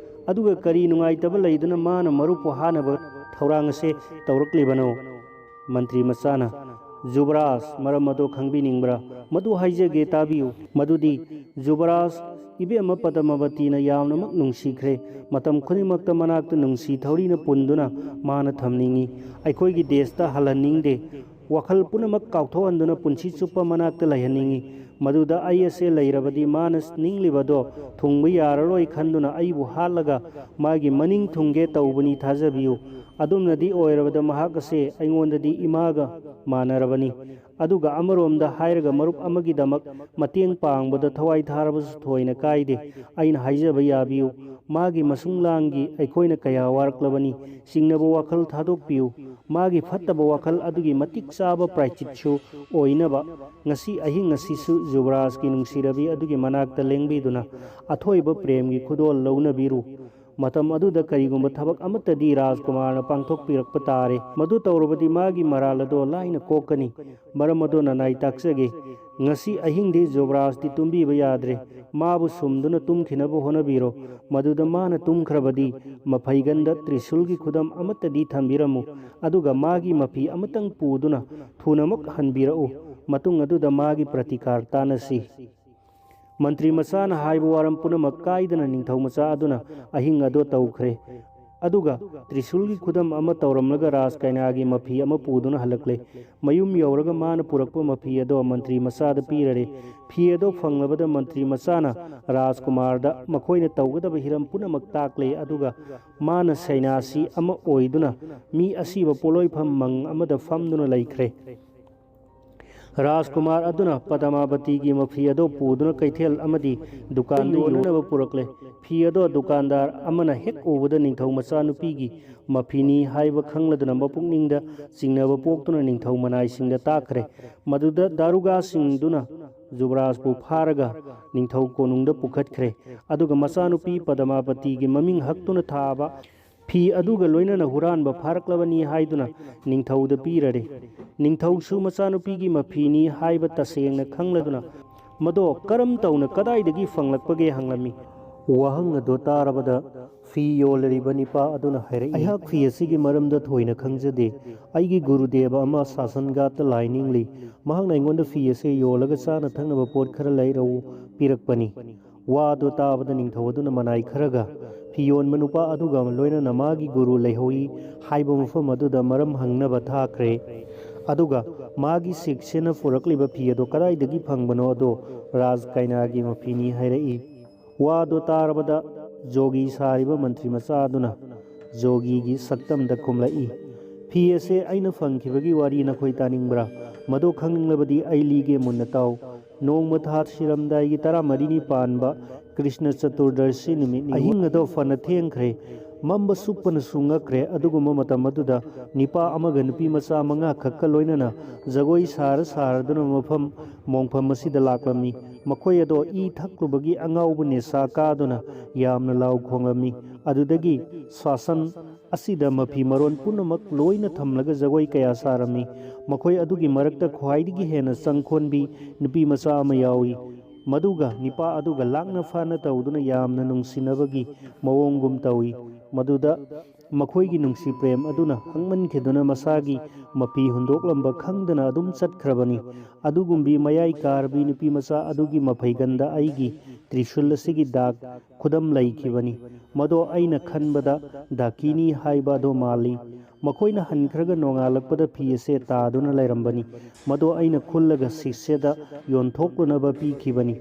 ꯑꯗꯨꯒ ꯀꯔꯤ ꯅꯨꯡꯉꯥꯏꯇꯕ ꯂꯩꯗꯨꯅ ꯃꯥꯅ ꯃꯔꯨꯞꯄꯨ ꯍꯥꯠꯅꯕ ꯊꯧꯔꯥꯡ ꯑꯁꯦ ꯇꯧꯔꯛꯂꯤꯕꯅꯣ? ꯃꯟꯇ꯭ꯔꯤ ꯃꯆꯥꯅ, "ꯖꯨꯕꯔꯥꯖ, ꯃꯔꯝ ꯑꯗꯨ ꯈꯪꯕꯤꯅꯤꯡꯕ꯭ꯔꯥ? ꯃꯗꯨ ꯍꯥꯏꯖꯒꯦ, ꯇꯥꯕꯤꯌꯨ꯫ ꯃꯗꯨꯗꯤ ꯖꯨꯕꯔꯥꯖ, ꯏꯕꯦꯝꯃ ꯄꯗꯃꯥꯕꯇꯤꯅ ꯌꯥꯝꯅꯃꯛ ꯅꯨꯡꯁꯤꯈ꯭ꯔꯦ꯫ ꯃꯇꯝ ꯈꯨꯗꯤꯡꯃꯛꯇ ꯃꯅꯥꯛꯇ ꯅꯨꯡꯁꯤ ꯊꯧꯔꯤꯅ ꯄꯨꯟꯗꯨꯅ ꯃꯥꯅ ꯊꯝꯅꯤꯡꯏ꯫ ꯑꯩꯈꯣꯏꯒꯤ ꯗꯦꯁꯇ ꯍꯜꯍꯟꯅꯤꯡꯗꯦ꯫ ꯋꯥꯈꯜ ꯄꯨꯝꯅꯃꯛ ꯀꯥꯎꯊꯣꯛꯍꯟꯗꯨꯅ ꯄꯨꯟꯁꯤ ꯆꯨꯞꯄ ꯃꯅꯥꯛꯇ ꯂꯩꯍꯟꯅꯤꯡꯏ꯫ ꯃꯗꯨꯗ ꯑꯩ ꯑꯁꯦ ꯂꯩꯔꯕꯗꯤ ꯃꯥꯅ ꯅꯤꯡꯂꯤꯕꯗꯣ ꯊꯨꯡꯕ ꯌꯥꯔꯔꯣꯏ ꯈꯟꯗꯨꯅ ꯑꯩꯕꯨ ꯍꯥꯠꯂꯒ ꯃꯥꯒꯤ ꯃꯅꯤꯡ ꯊꯨꯡꯒꯦ ꯇꯧꯕꯅꯤ, ꯊꯥꯖꯕꯤꯌꯨ꯫ ꯑꯗꯨꯝꯅꯗꯤ ꯑꯣꯏꯔꯕꯗ ꯃꯍꯥꯛ ꯑꯁꯦ ꯑꯩꯉꯣꯟꯗꯗꯤ ꯏꯃꯥꯒ ꯃꯥꯟꯅꯔꯕꯅꯤ꯫ ꯑꯗꯨꯒ ꯑꯃꯔꯣꯝꯗ ꯍꯥꯏꯔꯒ ꯃꯔꯨꯞ ꯑꯃꯒꯤꯗꯃꯛ ꯃꯇꯦꯡ ꯄꯥꯡꯕꯗ ꯊꯋꯥꯏ ꯊꯥꯔꯕꯁꯨ ꯊꯣꯏꯅ ꯀꯥꯏꯗꯦ꯫ ꯑꯩꯅ ꯍꯥꯏꯖꯕ ꯌꯥꯕꯤꯌꯨ꯫ ꯃꯥꯒꯤ ꯃꯁꯨꯡ ꯂꯥꯡꯒꯤ ꯑꯩꯈꯣꯏꯅ ꯀꯌꯥ ꯋꯥꯔꯛꯂꯕꯅꯤ꯫ ꯆꯤꯡꯅꯕ ꯋꯥꯈꯜ ꯊꯥꯗꯣꯛꯄꯤꯌꯨ꯫ ꯃꯥꯒꯤ ꯐꯠꯇꯕ ꯋꯥꯈꯜ ꯑꯗꯨꯒꯤ ꯃꯇꯤꯛ ꯆꯥꯕ ꯄ꯭ꯔꯥꯏꯆꯤꯠꯁꯨ ꯑꯣꯏꯅꯕ ꯉꯁꯤ ꯑꯍꯤꯡ ꯑꯁꯤꯁꯨ ꯖꯨꯕꯔꯥꯖꯀꯤ ꯅꯨꯡꯁꯤꯔꯕꯤ ꯑꯗꯨꯒꯤ ꯃꯅꯥꯛꯇ ꯂꯦꯡꯕꯤꯗꯨꯅ ꯑꯊꯣꯏꯕ ꯄ꯭ꯔꯦꯝꯒꯤ ꯈꯨꯗꯣꯜ ꯂꯧꯅꯕꯤꯔꯨ꯫ ꯃꯇꯝ ꯑꯗꯨꯗ ꯀꯔꯤꯒꯨꯝꯕ ꯊꯕꯛ ꯑꯃꯠꯇꯗꯤ ꯔꯥꯖꯀꯨꯃꯥꯔꯅ ꯄꯥꯡꯊꯣꯛꯄꯤꯔꯛꯄ ꯇꯥꯔꯦ꯫ ꯃꯗꯨ ꯇꯧꯔꯕꯗꯤ ꯃꯥꯒꯤ ꯃꯔꯥꯜ ꯑꯗꯣ ꯂꯥꯏꯅ ꯀꯣꯛꯀꯅꯤ꯫ ꯃꯔꯝ ꯑꯗꯨꯅ ꯅꯥꯏ ꯇꯥꯛꯆꯒꯦ꯫ ꯉꯁꯤ ꯑꯍꯤꯡꯗꯤ ꯖꯨꯕꯔꯥꯖꯇꯤ ꯇꯨꯝꯕꯤꯕ ꯌꯥꯗ꯭ꯔꯦ꯫ ꯃꯥꯕꯨ ꯁꯨꯝꯗꯨꯅ ꯇꯨꯝꯈꯤꯅꯕ ꯍꯣꯠꯅꯕꯤꯔꯣ꯫ ꯃꯗꯨꯗ ꯃꯥꯅ ꯇꯨꯝꯈ꯭ꯔꯕꯗꯤ ꯃꯐꯩꯒꯟꯗ ꯇ꯭ꯔꯤꯁꯨꯜꯒꯤ ꯈꯨꯗꯝ ꯑꯃꯠꯇꯗꯤ ꯊꯝꯕꯤꯔꯝꯃꯨ, ꯑꯗꯨꯒ ꯃꯥꯒꯤ ꯃꯐꯤ ꯑꯃꯇꯪ ꯄꯨꯗꯨꯅ ꯊꯨꯅꯃꯛ ꯍꯟꯕꯤꯔꯛꯎ꯫ ꯃꯇꯨꯡ ꯑꯗꯨꯗ ꯃꯥꯒꯤ ꯄ꯭ꯔꯇꯤꯀꯥꯔ ꯇꯥꯟꯅꯁꯤ꯫ ꯃꯟꯇ꯭ꯔꯤ ꯃꯆꯥꯅ ꯍꯥꯏꯕ ꯋꯥꯔꯝ ꯄꯨꯝꯅꯃꯛ ꯀꯥꯏꯗꯅ ꯅꯤꯡꯊꯧ ꯃꯆꯥ ꯑꯗꯨꯅ ꯑꯍꯤꯡ ꯑꯗꯣ ꯇꯧꯈ꯭ꯔꯦ꯫ ꯑꯗꯨꯒ ꯇ꯭ꯔꯤꯁꯨꯜꯒꯤ ꯈꯨꯗꯝ ꯑꯃ ꯇꯧꯔꯝꯂꯒ ꯔꯥꯖ ꯀꯩꯅꯥꯒꯤ ꯃꯐꯤ ꯑꯃ ꯄꯨꯗꯨꯅ ꯍꯜꯂꯛꯂꯦ꯫ ꯃꯌꯨꯝ ꯌꯧꯔꯒ ꯃꯥꯅ ꯄꯨꯔꯛꯄ ꯃꯐꯤ ꯑꯗꯣ ꯃꯟꯇ꯭ꯔꯤ ꯃꯆꯥꯗ ꯄꯤꯔꯔꯦ꯫ ꯐꯤ ꯑꯗꯣ ꯐꯪꯂꯕꯗ ꯃꯟꯇ꯭ꯔꯤ ꯃꯆꯥꯅ ꯔꯥꯖꯀꯨꯃꯥꯔꯗ ꯃꯈꯣꯏꯅ ꯇꯧꯒꯗꯕ ꯍꯤꯔꯝ ꯄꯨꯝꯅꯃꯛ ꯇꯥꯛꯂꯦ, ꯑꯗꯨꯒ ꯃꯥꯅ ꯁꯩꯅꯥꯁꯤ ꯑꯃ ꯑꯣꯏꯗꯨꯅ ꯃꯤ ꯑꯁꯤꯕ ꯄꯣꯠꯂꯣꯏꯐꯝ ꯃꯪ ꯑꯃꯗ ꯐꯝꯗꯨꯅ ꯂꯩꯈ꯭ꯔꯦ꯫ ꯔꯥꯖꯀꯨꯃꯥꯔ ꯑꯗꯨꯅ ꯄꯗꯃꯥꯕꯇꯤꯒꯤ ꯃꯐꯤ ꯑꯗꯨ ꯄꯨꯗꯨꯅ ꯀꯩꯊꯦꯜ ꯑꯃꯗꯤ ꯗꯨꯀꯥꯟꯗ ꯌꯣꯟꯅꯅꯕ ꯄꯨꯔꯛꯂꯦ꯫ ꯐꯤ ꯑꯗꯨ ꯗꯨꯀꯥꯟꯗꯥꯔ ꯑꯃꯅ ꯍꯦꯛ ꯎꯕꯗ ꯅꯤꯡꯊꯧ ꯃꯆꯥꯅꯨꯄꯤꯒꯤ ꯃꯐꯤꯅꯤ ꯍꯥꯏꯕ ꯈꯪꯂꯗꯨꯅ ꯃꯄꯨꯛꯅꯤꯡꯗ ꯆꯤꯡꯅꯕ ꯄꯣꯛꯇꯨꯅ ꯅꯤꯡꯊꯧ ꯃꯅꯥꯏꯁꯤꯡꯗ ꯇꯥꯛꯈ꯭ꯔꯦ꯫ ꯃꯗꯨꯗ ꯗꯥꯔꯨꯒꯥꯁꯤꯡꯗꯨꯅ ꯖꯨꯕꯔꯥꯖꯄꯨ ꯐꯥꯔꯒ ꯅꯤꯡꯊꯧ ꯀꯣꯅꯨꯡꯗ ꯄꯨꯈꯠꯈ꯭ꯔꯦ꯫ ꯑꯗꯨꯒ ꯃꯆꯥꯅꯨꯄꯤ ꯄꯗꯃꯥꯕꯇꯤꯒꯤ ꯃꯃꯤꯡ ꯍꯛꯇꯨꯅ ꯊꯥꯕ ꯐꯤ ꯑꯗꯨꯒ ꯂꯣꯏꯅꯅ ꯍꯨꯔꯥꯟꯕ ꯐꯥꯔꯛꯂꯕꯅꯤ ꯍꯥꯏꯗꯨꯅ ꯅꯤꯡꯊꯧꯗ ꯄꯤꯔꯔꯦ꯫ ꯅꯤꯡꯊꯧꯁꯨ ꯃꯆꯥꯅꯨꯄꯤꯒꯤ ꯃꯐꯤꯅꯤ ꯍꯥꯏꯕ ꯇꯁꯦꯡꯅ ꯈꯪꯂꯗꯨꯅ ꯃꯗꯣ ꯀꯔꯝ ꯇꯧꯅ ꯀꯗꯥꯏꯗꯒꯤ ꯐꯪꯂꯛꯄꯒꯦ ꯍꯪꯂꯝꯃꯤ꯫ ꯋꯥꯍꯪ ꯑꯗꯨ ꯇꯥꯔꯕꯗ ꯐꯤ ꯌꯣꯜꯂꯤꯕ ꯅꯤꯄꯥ ꯑꯗꯨꯅ ꯍꯥꯏꯔꯛꯏ, "ꯑꯩꯍꯥꯛ ꯐꯤ ꯑꯁꯤꯒꯤ ꯃꯔꯝꯗ ꯊꯣꯏꯅ ꯈꯪꯖꯗꯦ꯫ ꯑꯩꯒꯤ ꯒꯨꯔꯨꯗꯦꯕ ꯑꯃ ꯁꯥꯁꯟꯒꯥꯠꯇ ꯂꯥꯏ ꯅꯤꯡꯂꯤ꯫ ꯃꯍꯥꯛꯅ ꯑꯩꯉꯣꯟꯗ ꯐꯤ ꯑꯁꯤ ꯌꯣꯜꯂꯒ ꯆꯥꯅ ꯊꯛꯅꯕ ꯄꯣꯠ ꯈꯔ ꯂꯩꯔꯛꯎ ꯄꯤꯔꯛꯄꯅꯤ"꯫ ꯋꯥ ꯑꯗꯨ ꯇꯥꯕꯗ ꯅꯤꯡꯊꯧ ꯑꯗꯨꯅ ꯃꯅꯥꯏ ꯈꯔꯒ ꯐꯤ ꯌꯣꯟꯕ ꯅꯨꯄꯥ ꯑꯗꯨꯒ ꯂꯣꯏꯅꯅ ꯃꯥꯒꯤ ꯒꯨꯔꯨ ꯂꯩꯍꯧꯏ ꯍꯥꯏꯕ ꯃꯐꯝ ꯑꯗꯨꯗ ꯃꯔꯝ ꯍꯪꯅꯕ ꯊꯥꯈ꯭ꯔꯦ꯫ ꯑꯗꯨꯒ ꯃꯥꯒꯤ ꯁꯤꯛꯁꯤꯅ ꯄꯨꯔꯛꯂꯤꯕ ꯐꯤ ꯑꯗꯨ ꯀꯗꯥꯏꯗꯒꯤ ꯐꯪꯕꯅꯣ ꯑꯗꯨ ꯔꯥꯖ ꯀꯩꯅꯥꯒꯤ ꯃꯐꯤꯅꯤ ꯍꯥꯏꯔꯛꯏ꯫ ꯋꯥꯗꯨ ꯇꯥꯔꯕꯗ ꯖꯣꯒꯤ ꯁꯥꯔꯤꯕ ꯃꯟꯇ꯭ꯔꯤ ꯃꯆꯥ ꯑꯗꯨꯅ ꯖꯣꯒꯤꯒꯤ ꯁꯛꯇꯝꯗ ꯈꯨꯝꯂꯛꯏ, "ꯐꯤ ꯑꯁꯦ ꯑꯩꯅ ꯐꯪꯈꯤꯕꯒꯤ ꯋꯥꯔꯤ ꯅꯈꯣꯏ ꯇꯥꯅꯤꯡꯕ꯭ꯔꯥ? ꯃꯗꯨ ꯈꯪꯅꯤꯡꯂꯕꯗꯤ ꯑꯩ ꯂꯤꯒꯦ, ꯃꯨꯟꯅ ꯇꯥꯎ꯫ ꯅꯣꯡꯃ ꯊꯥ ꯁꯤꯔꯝꯗꯥꯏꯒꯤ ꯇꯔꯥꯃꯔꯤꯅꯤ ꯄꯥꯟꯕ ꯀ꯭ꯔꯤꯁꯅ ꯆꯇꯨꯔꯗꯔꯁꯤ ꯅꯨꯃꯤꯠꯅꯤ꯫ ꯑꯍꯤꯡ ꯑꯗꯣ ꯐꯅ ꯊꯦꯡꯈ꯭ꯔꯦ꯫ ꯃꯝꯕ ꯁꯨꯞꯄꯅꯁꯨ ꯉꯛꯈ꯭ꯔꯦ꯫ ꯑꯗꯨꯒꯨꯝꯕ ꯃꯇꯝ ꯑꯗꯨꯗ ꯅꯤꯄꯥ ꯑꯃꯒ ꯅꯨꯄꯤ ꯃꯆꯥ ꯃꯉꯥ ꯈꯛꯀ ꯂꯣꯏꯅꯅ ꯖꯒꯣꯏ ꯁꯥꯔ ꯁꯥꯔꯗꯨꯅ ꯃꯐꯝ ꯃꯣꯡꯐꯝ ꯑꯁꯤꯗ ꯂꯥꯛꯂꯝꯃꯤ꯫ ꯃꯈꯣꯏ ꯑꯗꯣ ꯏ ꯊꯛꯂꯨꯕꯒꯤ ꯑꯉꯥꯎꯕ ꯅꯤꯁꯥ ꯀꯥꯗꯨꯅ ꯌꯥꯝꯅ ꯂꯥꯎ ꯈꯣꯡꯂꯝꯃꯤ꯫ ꯑꯗꯨꯗꯒꯤ ꯁꯥꯁꯟ ꯑꯁꯤꯗ ꯃꯐꯤ ꯃꯔꯣꯟ ꯄꯨꯝꯅꯃꯛ ꯂꯣꯏꯅ ꯊꯝꯂꯒ ꯖꯒꯣꯏ ꯀꯌꯥ ꯁꯥꯔꯝꯃꯤ꯫ ꯃꯈꯣꯏ ꯑꯗꯨꯒꯤ ꯃꯔꯛꯇ ꯈ꯭ꯋꯥꯏꯗꯒꯤ ꯍꯦꯟꯅ ꯆꯪꯈꯣꯟꯕꯤ ꯅꯨꯄꯤ ꯃꯆꯥ ꯑꯃ ꯌꯥꯎꯏ꯫ ꯃꯗꯨꯒ ꯅꯤꯄꯥ ꯑꯗꯨꯒ ꯂꯥꯛꯅ ꯐꯥꯅ ꯇꯧꯗꯨꯅ ꯌꯥꯝꯅ ꯅꯨꯡꯁꯤꯅꯕꯒꯤ ꯃꯑꯣꯡꯒꯨꯝ ꯇꯧꯏ꯫ ꯃꯗꯨꯗ ꯃꯈꯣꯏꯒꯤ ꯅꯨꯡꯁꯤ ꯄ꯭ꯔꯦꯝ ꯑꯗꯨꯅ ꯍꯪꯃꯟꯈꯤꯗꯨꯅ ꯃꯁꯥꯒꯤ ꯃꯄꯤ ꯍꯨꯟꯗꯣꯛꯂꯝꯕ ꯈꯪꯗꯅ ꯑꯗꯨꯝ ꯆꯠꯈ꯭ꯔꯕꯅꯤ꯫ ꯑꯗꯨꯒꯨꯝꯕꯤ ꯃꯌꯥꯏ ꯀꯥꯔꯕꯤ ꯅꯨꯄꯤ ꯃꯆꯥ ꯑꯗꯨꯒꯤ ꯃꯐꯩꯒꯟꯗ ꯑꯩꯒꯤ ꯇ꯭ꯔꯤꯁꯨꯜ ꯑꯁꯤꯒꯤ ꯗꯥꯛ ꯈꯨꯗꯝ ꯂꯩꯈꯤꯕꯅꯤ꯫ ꯃꯗꯣ ꯑꯩꯅ ꯈꯟꯕꯗ ꯗꯥꯀꯤꯅꯤ ꯍꯥꯏꯕ ꯑꯗꯣ ꯃꯥꯜꯂꯤ꯫ ꯃꯈꯣꯏꯅ ꯍꯟꯈ꯭ꯔꯒ ꯅꯣꯡꯉꯥꯜꯂꯛꯄꯗ ꯐꯤ ꯑꯁꯦ ꯇꯥꯗꯨꯅ ꯂꯩꯔꯝꯕꯅꯤ꯫ ꯃꯗꯣ ꯑꯩꯅ ꯈꯨꯜꯂꯒ ꯁꯤꯁ꯭ꯌꯗ ꯌꯣꯟꯊꯣꯛꯂꯨꯅꯕ ꯄꯤꯈꯤꯕꯅꯤ꯫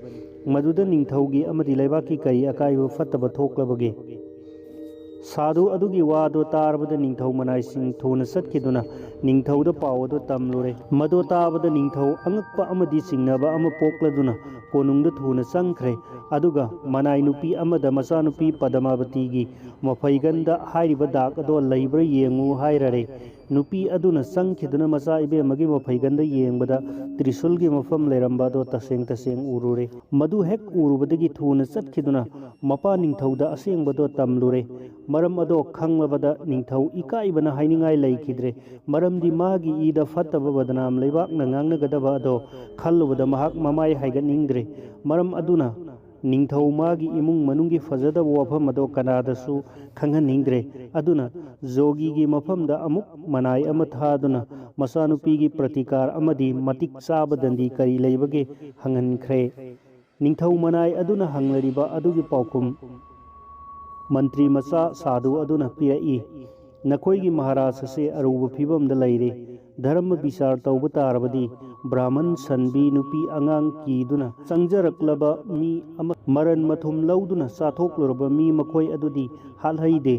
ꯃꯗꯨꯗ ꯅꯤꯡꯊꯧꯒꯤ ꯑꯃꯗꯤ ꯂꯩꯕꯥꯛꯀꯤ ꯀꯔꯤ ꯑꯀꯥꯏꯕ ꯐꯠꯇꯕ ꯊꯣꯛꯂꯕꯒꯦ? ꯁꯥꯗꯨ ꯑꯗꯨꯒꯤ ꯋꯥꯗꯨ ꯇꯥꯔꯕꯗ ꯅꯤꯡꯊꯧ ꯃꯅꯥꯏꯁꯤꯡ ꯊꯨꯅ ꯆꯠꯈꯤꯗꯨꯅ ꯅꯤꯡꯊꯧꯗ ꯄꯥꯎ ꯑꯗꯨ ꯇꯝꯂꯨꯔꯦ꯫ ꯃꯗꯨ ꯇꯥꯕꯗ ꯅꯤꯡꯊꯧ ꯑꯉꯛꯄ ꯑꯃꯗꯤ ꯆꯤꯡꯅꯕ ꯑꯃ ꯄꯣꯛꯂꯗꯨꯅ ꯀꯣꯅꯨꯡꯗ ꯊꯨꯅ ꯆꯪꯈ꯭ꯔꯦ꯫ ꯑꯗꯨꯒ ꯃꯅꯥꯏ ꯅꯨꯄꯤ ꯑꯃꯗ ꯃꯆꯥꯅꯨꯄꯤ ꯄꯗꯃꯥꯕꯇꯤꯒꯤ ꯃꯐꯩꯒꯟꯗ ꯍꯥꯏꯔꯤꯕ ꯗꯥꯛ ꯑꯗꯣ ꯂꯩꯕ꯭ꯔꯥ ꯌꯦꯡꯉꯨ ꯍꯥꯏꯔꯔꯦ꯫ ꯅꯨꯄꯤ ꯑꯗꯨꯅ ꯆꯪꯈꯤꯗꯨꯅ ꯃꯆꯥ ꯏꯕꯦꯝꯃꯒꯤ ꯃꯐꯩꯒꯟꯗ ꯌꯦꯡꯕꯗ ꯇ꯭ꯔꯤꯁꯨꯜꯒꯤ ꯃꯐꯝ ꯂꯩꯔꯝꯕ ꯑꯗꯣ ꯇꯁꯦꯡ ꯇꯁꯦꯡ ꯎꯔꯨꯔꯦ꯫ ꯃꯗꯨ ꯍꯦꯛ ꯎꯔꯨꯕꯗꯒꯤ ꯊꯨꯅ ꯆꯠꯈꯤꯗꯨꯅ ꯃꯄꯥ ꯅꯤꯡꯊꯧꯗ ꯑꯁꯦꯡꯕꯗꯣ ꯇꯝꯂꯨꯔꯦ꯫ ꯃꯔꯝ ꯑꯗꯣ ꯈꯪꯂꯕꯗ ꯅꯤꯡꯊꯧ ꯏꯀꯥꯏꯕꯅ ꯍꯥꯏꯅꯤꯡꯉꯥꯏ ꯂꯩꯈꯤꯗ꯭ꯔꯦ꯫ ꯃꯔꯝꯗꯤ ꯃꯥꯒꯤ ꯏꯗ ꯐꯠꯇꯕ ꯕꯗꯅꯥꯝ ꯂꯩꯕꯥꯛꯅ ꯉꯥꯡꯅꯒꯗꯕ ꯑꯗꯣ ꯈꯜꯂꯨꯕꯗ ꯃꯍꯥꯛ ꯃꯃꯥꯏ ꯍꯥꯏꯒꯠꯅꯤꯡꯗ꯭ꯔꯦ꯫ ꯃꯔꯝ ꯑꯗꯨꯅ ꯅꯤꯡꯊꯧ ꯃꯥꯒꯤ ꯏꯃꯨꯡ ꯃꯅꯨꯡꯒꯤ ꯐꯖꯗꯕ ꯋꯥꯐꯝ ꯑꯗꯣ ꯀꯅꯥꯗꯁꯨ ꯈꯪꯍꯟꯅꯤꯡꯗ꯭ꯔꯦ꯫ ꯑꯗꯨꯅ ꯖꯣꯒꯤꯒꯤ ꯃꯐꯝꯗ ꯑꯃꯨꯛ ꯃꯅꯥꯏ ꯑꯃ ꯊꯥꯗꯨꯅ ꯃꯆꯥꯅꯨꯄꯤꯒꯤ ꯄ꯭ꯔꯇꯤꯀꯥꯔ ꯑꯃꯗꯤ ꯃꯇꯤꯛ ꯆꯥꯕ ꯗꯟꯗꯤ ꯀꯔꯤ ꯂꯩꯕꯒꯦ ꯍꯪꯍꯟꯈ꯭ꯔꯦ꯫ ꯅꯤꯡꯊꯧ ꯃꯅꯥꯏ ꯑꯗꯨꯅ ꯍꯪꯂꯔꯤꯕ ꯑꯗꯨꯒꯤ ꯄꯥꯎꯈꯨꯝ ꯃꯟꯇ꯭ꯔꯤ ꯃꯆꯥ ꯁꯥꯗꯨ ꯑꯗꯨꯅ ꯄꯤꯔꯛꯏ꯫ ꯅꯈꯣꯏꯒꯤ ꯃꯍꯥꯔꯥꯖ ꯑꯁꯤ ꯑꯔꯨꯕ ꯐꯤꯕꯝꯗ ꯂꯩꯔꯦ꯫ ꯙꯔꯃ ꯕꯤꯆꯥꯔ ꯇꯧꯕ ꯇꯥꯔꯕꯗꯤ ꯕ꯭ꯔꯥꯍꯃꯟ ꯁꯟꯕꯤ ꯅꯨꯄꯤ ꯑꯉꯥꯡ ꯀꯤꯗꯨꯅ ꯆꯪꯖꯔꯛꯂꯕ ꯃꯤ ꯑꯃ ꯃꯔꯟ ꯃꯊꯨꯝ ꯂꯧꯗꯨꯅ ꯆꯥꯊꯣꯛꯂꯨꯔꯕ ꯃꯤ ꯃꯈꯣꯏ ꯑꯗꯨꯗꯤ ꯍꯥꯠꯍꯩꯗꯦ꯫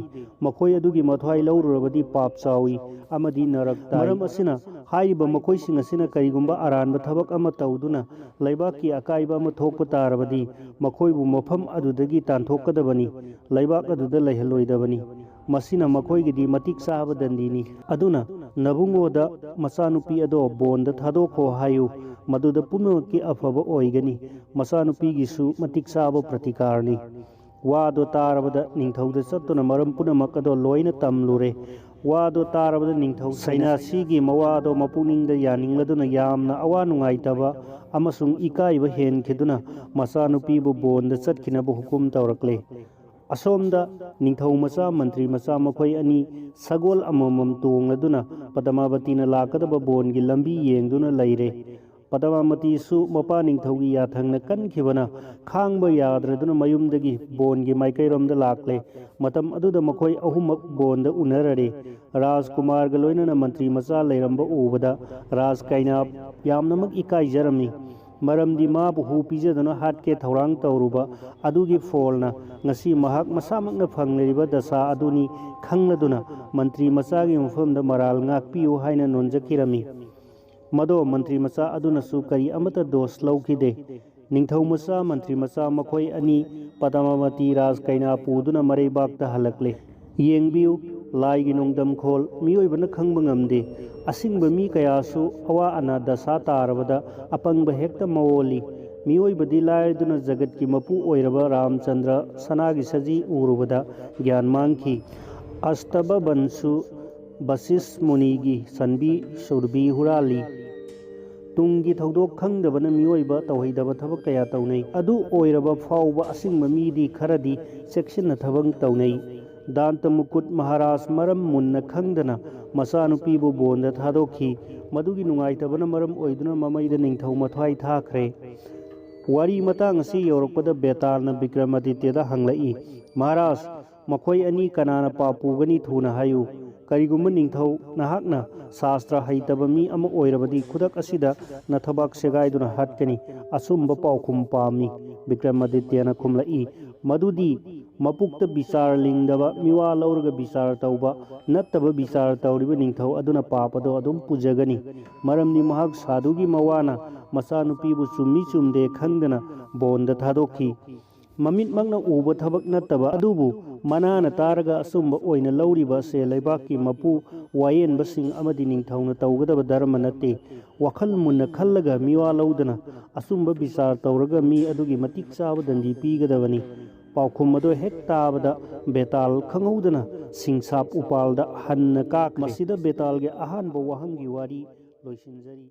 ꯃꯈꯣꯏ ꯑꯗꯨꯒꯤ ꯃꯊ꯭ꯋꯥꯏ ꯂꯧꯔꯨꯔꯕꯗꯤ ꯄꯥꯞ ꯆꯥꯎꯏ ꯑꯃꯗꯤ ꯅꯔꯛ ꯇꯥꯏ꯫ ꯃꯔꯝ ꯑꯁꯤꯅ ꯍꯥꯏꯔꯤꯕ ꯃꯈꯣꯏꯁꯤꯡ ꯑꯁꯤꯅ ꯀꯔꯤꯒꯨꯝꯕ ꯑꯔꯥꯟꯕ ꯊꯕꯛ ꯑꯃ ꯇꯧꯗꯨꯅ ꯂꯩꯕꯥꯛꯀꯤ ꯑꯀꯥꯏꯕ ꯑꯃ ꯊꯣꯛꯄ ꯇꯥꯔꯕꯗꯤ ꯃꯈꯣꯏꯕꯨ ꯃꯐꯝ ꯑꯗꯨꯗꯒꯤ ꯇꯥꯟꯊꯣꯛꯀꯗꯕꯅꯤ, ꯂꯩꯕꯥꯛ ꯑꯗꯨꯗ ꯂꯩꯍꯜꯂꯣꯏꯗꯕꯅꯤ꯫ ꯃꯁꯤꯅ ꯃꯈꯣꯏꯒꯤꯗꯤ ꯃꯇꯤꯛ ꯆꯥꯕ ꯗꯟꯗꯤꯅꯤ꯫ ꯑꯗꯨꯅ ꯅꯕꯨꯡꯉꯣꯗ ꯃꯆꯥꯅꯨꯄꯤ ꯑꯗꯣ ꯕꯣꯟꯗ ꯊꯥꯗꯣꯛꯈꯣ ꯍꯥꯏꯌꯨ, ꯃꯗꯨꯗ ꯄꯨꯝꯅꯃꯛꯀꯤ ꯑꯐꯕ ꯑꯣꯏꯒꯅꯤ, ꯃꯆꯥꯅꯨꯄꯤꯒꯤꯁꯨ ꯃꯇꯤꯛ ꯆꯥꯕ ꯄ꯭ꯔꯇꯤꯀꯥꯔꯅꯤ꯫ ꯋꯥꯗꯣ ꯇꯥꯔꯕꯗ ꯅꯤꯡꯊꯧꯗ ꯆꯠꯇꯨꯅ ꯃꯔꯝ ꯄꯨꯝꯅꯃꯛ ꯑꯗꯣ ꯂꯣꯏꯅ ꯇꯝꯂꯨꯔꯦ꯫ ꯋꯥꯗꯣ ꯇꯥꯔꯕꯗ ꯅꯤꯡꯊꯧ ꯁꯩꯅꯥꯁꯤꯒꯤ ꯃꯋꯥꯗꯣ ꯃꯄꯨꯛꯅꯤꯡꯗ ꯌꯥꯅꯤꯡꯂꯗꯨꯅ ꯌꯥꯝꯅ ꯑꯋꯥ ꯅꯨꯡꯉꯥꯏꯇꯕ ꯑꯃꯁꯨꯡ ꯏꯀꯥꯏꯕ ꯍꯦꯟꯈꯤꯗꯨꯅ ꯃꯆꯥꯅꯨꯄꯤꯕꯨ ꯕꯣꯟꯗ ꯆꯠꯈꯤꯅꯕ ꯍꯨꯀꯨꯝ ꯇꯧꯔꯛꯂꯦ꯫ ꯑꯁꯣꯝꯗ ꯅꯤꯡꯊꯧ ꯃꯆꯥ, ꯃꯟꯇ꯭ꯔꯤ ꯃꯆꯥ ꯃꯈꯣꯏ ꯑꯅꯤ ꯁꯒꯣꯜ ꯑꯃꯃꯝ ꯇꯣꯡꯂꯗꯨꯅ ꯄꯗꯃꯥꯕꯇꯤꯅ ꯂꯥꯛꯀꯗꯕ ꯕꯣꯟꯒꯤ ꯂꯝꯕꯤ ꯌꯦꯡꯗꯨꯅ ꯂꯩꯔꯦ꯫ ꯄꯗꯃꯥꯕꯇꯤꯁꯨ ꯃꯄꯥ ꯅꯤꯡꯊꯧꯒꯤ ꯌꯥꯊꯪꯅ ꯀꯟꯈꯤꯕꯅ ꯈꯥꯡꯕ ꯌꯥꯗ꯭ꯔꯗꯨꯅ ꯃꯌꯨꯝꯗꯒꯤ ꯕꯣꯟꯒꯤ ꯃꯥꯏꯀꯩꯔꯣꯝꯗ ꯂꯥꯛꯂꯦ꯫ ꯃꯇꯝ ꯑꯗꯨꯗ ꯃꯈꯣꯏ ꯑꯍꯨꯝꯃꯛ ꯕꯣꯟꯗ ꯎꯅꯔꯔꯦ꯫ ꯔꯥꯖꯀꯨꯃꯥꯔꯒ ꯂꯣꯏꯅꯅ ꯃꯟꯇ꯭ꯔꯤ ꯃꯆꯥ ꯂꯩꯔꯝꯕ ꯎꯕꯗ ꯔꯥꯖ ꯀꯩꯅꯥ ꯌꯥꯝꯅꯃꯛ ꯏꯀꯥꯏꯖꯔꯝꯃꯤ꯫ ꯃꯔꯝꯗꯤ ꯃꯥꯕꯨ ꯍꯨ ꯄꯤꯖꯗꯨꯅ ꯍꯥꯠꯀꯦ ꯊꯧꯔꯥꯡ ꯇꯧꯔꯨꯕ ꯑꯗꯨꯒꯤ ꯐꯣꯜꯅ ꯉꯁꯤ ꯃꯍꯥꯛ ꯃꯁꯥꯃꯛꯅ ꯐꯪꯂꯤꯕ ꯗꯁꯥ ꯑꯗꯨꯅꯤ ꯈꯪꯂꯗꯨꯅ ꯃꯟꯇ꯭ꯔꯤ ꯃꯆꯥꯒꯤ ꯃꯐꯝꯗ ꯃꯔꯥꯜ ꯉꯥꯛꯄꯤꯌꯨ ꯍꯥꯏꯅ ꯅꯣꯟꯖꯈꯤꯔꯝꯃꯤ꯫ ꯃꯗꯣ ꯃꯟꯇ꯭ꯔꯤ ꯃꯆꯥ ꯑꯗꯨꯅꯁꯨ ꯀꯔꯤ ꯑꯃꯠꯇ ꯗꯣꯁ ꯂꯧꯈꯤꯗꯦ꯫ ꯅꯤꯡꯊꯧ ꯃꯆꯥ, ꯃꯟꯇ꯭ꯔꯤ ꯃꯆꯥ ꯃꯈꯣꯏ ꯑꯅꯤ ꯄꯗꯃꯥꯕꯇꯤ ꯔꯥꯖ ꯀꯩꯅꯥ ꯄꯨꯗꯨꯅ ꯃꯔꯩꯕꯥꯛꯇ ꯍꯜꯂꯛꯂꯦ꯫ ꯌꯦꯡꯕꯤꯌꯨ, ꯂꯥꯏꯒꯤ ꯅꯣꯡꯗꯝꯈꯣꯜ ꯃꯤꯑꯣꯏꯕꯅ ꯈꯪꯕ ꯉꯝꯗꯦ꯫ ꯑꯁꯤꯡꯕ ꯃꯤ ꯀꯌꯥꯁꯨ ꯑꯋꯥ ꯑꯅꯥ ꯗꯁꯥ ꯇꯥꯔꯕꯗ ꯑꯄꯪꯕ ꯍꯦꯛꯇ ꯃꯑꯣꯜꯂꯤ꯫ ꯃꯤꯑꯣꯏꯕꯗꯤ ꯂꯥꯏꯔꯗꯨꯅ ꯖꯒꯠꯀꯤ ꯃꯄꯨ ꯑꯣꯏꯔꯕ ꯔꯥꯝꯆꯟꯗ꯭ꯔ ꯁꯅꯥꯒꯤ ꯁꯖꯤ ꯎꯔꯨꯕꯗ ꯒ꯭ꯌꯥꯟ ꯃꯥꯡꯈꯤ꯫ ꯑꯁꯇꯕꯕꯟꯁꯨ ꯕꯁꯤꯁ ꯃꯨꯅꯤꯒꯤ ꯁꯟꯕꯤ ꯁꯨꯔꯕꯤ ꯍꯨꯔꯥꯜꯂꯤ꯫ ꯇꯨꯡꯒꯤ ꯊꯧꯗꯣꯛ ꯈꯪꯗꯕꯅ ꯃꯤꯑꯣꯏꯕ ꯇꯧꯍꯩꯗꯕ ꯊꯕꯛ ꯀꯌꯥ ꯇꯧꯅꯩ꯫ ꯑꯗꯨ ꯑꯣꯏꯔꯕ ꯐꯥꯎꯕ ꯑꯁꯤꯡꯕ ꯃꯤꯗꯤ ꯈꯔꯗꯤ ꯆꯦꯛꯁꯤꯟꯅ ꯊꯕꯛ ꯇꯧꯅꯩ꯫ ꯗꯥꯟꯇ ꯃꯨꯀꯨꯠ ꯃꯍꯥꯔꯥꯖ ꯃꯔꯝ ꯃꯨꯟꯅ ꯈꯪꯗꯅ ꯃꯆꯥꯅꯨꯄꯤꯕꯨ ꯕꯣꯟꯗ ꯊꯥꯗꯣꯛꯈꯤ꯫ ꯃꯗꯨꯒꯤ ꯅꯨꯡꯉꯥꯏꯇꯕꯅ ꯃꯔꯝ ꯑꯣꯏꯗꯨꯅ ꯃꯃꯩꯗ ꯅꯤꯡꯊꯧ ꯃꯊ꯭ꯋꯥꯏ ꯊꯥꯈ꯭ꯔꯦ꯫ ꯋꯥꯔꯤ ꯃꯇꯥꯡ ꯑꯁꯤ ꯌꯧꯔꯛꯄꯗ ꯕꯦꯇꯥꯜꯅ ꯕꯤꯀ꯭ꯔꯃꯥꯗꯤꯇ꯭ꯌꯗ ꯍꯪꯂꯛꯏ, "ꯃꯍꯥꯔꯥꯖ, ꯃꯈꯣꯏ ꯑꯅꯤ ꯀꯅꯥꯅ ꯄꯥꯞ ꯄꯨꯒꯅꯤ? ꯊꯨꯅ ꯍꯥꯏꯌꯨ꯫ ꯀꯔꯤꯒꯨꯝꯕ ꯅꯤꯡꯊꯧ ꯅꯍꯥꯛꯅ ꯁꯥꯁꯇ꯭ꯔ ꯍꯩꯇꯕ ꯃꯤ ꯑꯃ ꯑꯣꯏꯔꯕꯗꯤ ꯈꯨꯗꯛ ꯑꯁꯤꯗ ꯅꯊꯕꯥꯛ ꯁꯦꯒꯥꯏꯗꯨꯅ ꯍꯥꯠꯀꯅꯤ꯫ ꯑꯆꯨꯝꯕ ꯄꯥꯎꯈꯨꯝ ꯄꯥꯝꯃꯤ꯫" ꯕꯤꯀ꯭ꯔꯃꯥꯗꯤꯇ꯭ꯌꯅ ꯈꯨꯝꯂꯛꯏ, "ꯃꯗꯨꯗꯤ ꯃꯄꯨꯛꯇ ꯕꯤꯆꯥꯔ ꯂꯤꯡꯗꯕ, ꯃꯤꯋꯥ ꯂꯧꯔꯒ ꯕꯤꯆꯥꯔ ꯇꯧꯕ ꯅꯠꯇꯕ ꯕꯤꯆꯥꯔ ꯇꯧꯔꯤꯕ ꯅꯤꯡꯊꯧ ꯑꯗꯨꯅ ꯄꯥꯞ ꯑꯗꯣ ꯑꯗꯨꯝ ꯄꯨꯖꯒꯅꯤ꯫ ꯃꯔꯝꯗꯤ ꯃꯍꯥꯛ ꯁꯥꯙꯨꯒꯤ ꯃꯋꯥꯅ ꯃꯆꯥꯅꯨꯄꯤꯕꯨ ꯆꯨꯝꯃꯤ ꯆꯨꯝꯗꯦ ꯈꯪꯗꯅ ꯕꯣꯟꯗ ꯊꯥꯗꯣꯛꯈꯤ꯫ ꯃꯃꯤꯠꯃꯛꯅ ꯎꯕ ꯊꯕꯛ ꯅꯠꯇꯕ ꯑꯗꯨꯕꯨ ꯃꯅꯥꯅ ꯇꯥꯔꯒ ꯑꯆꯨꯝꯕ ꯑꯣꯏꯅ ꯂꯧꯔꯤꯕ ꯑꯁꯦ ꯂꯩꯕꯥꯛꯀꯤ ꯃꯄꯨ, ꯋꯥꯌꯦꯟꯕꯁꯤꯡ ꯑꯃꯗꯤ ꯅꯤꯡꯊꯧꯅ ꯇꯧꯒꯗꯕ ꯙꯔꯃ ꯅꯠꯇꯦ꯫ ꯋꯥꯈꯜ ꯃꯨꯟꯅ ꯈꯜꯂꯒ ꯃꯤꯋꯥ ꯂꯧꯗꯅ ꯑꯆꯨꯝꯕ ꯕꯤꯆꯥꯔ ꯇꯧꯔꯒ ꯃꯤ ꯑꯗꯨꯒꯤ ꯃꯇꯤꯛ ꯆꯥꯕ ꯗꯟꯗꯤ ꯄꯤꯒꯗꯕꯅꯤ꯫" ꯄꯥꯎꯈꯨꯝ ꯑꯗꯨ ꯍꯦꯛ ꯇꯥꯕꯗ ꯕꯦꯇꯥꯜ ꯈꯪꯍꯧꯗꯅ ꯁꯤꯡꯁꯥꯞ ꯎꯄꯥꯜꯗ ꯍꯟꯅ ꯀꯥꯈ꯭ꯔꯦ꯫ ꯃꯁꯤꯗ ꯕꯦꯇꯥꯜꯒꯤ ꯑꯍꯥꯟꯕ ꯋꯥꯍꯪꯒꯤ ꯋꯥꯔꯤ ꯂꯣꯏꯁꯤꯟꯖꯔꯤ꯫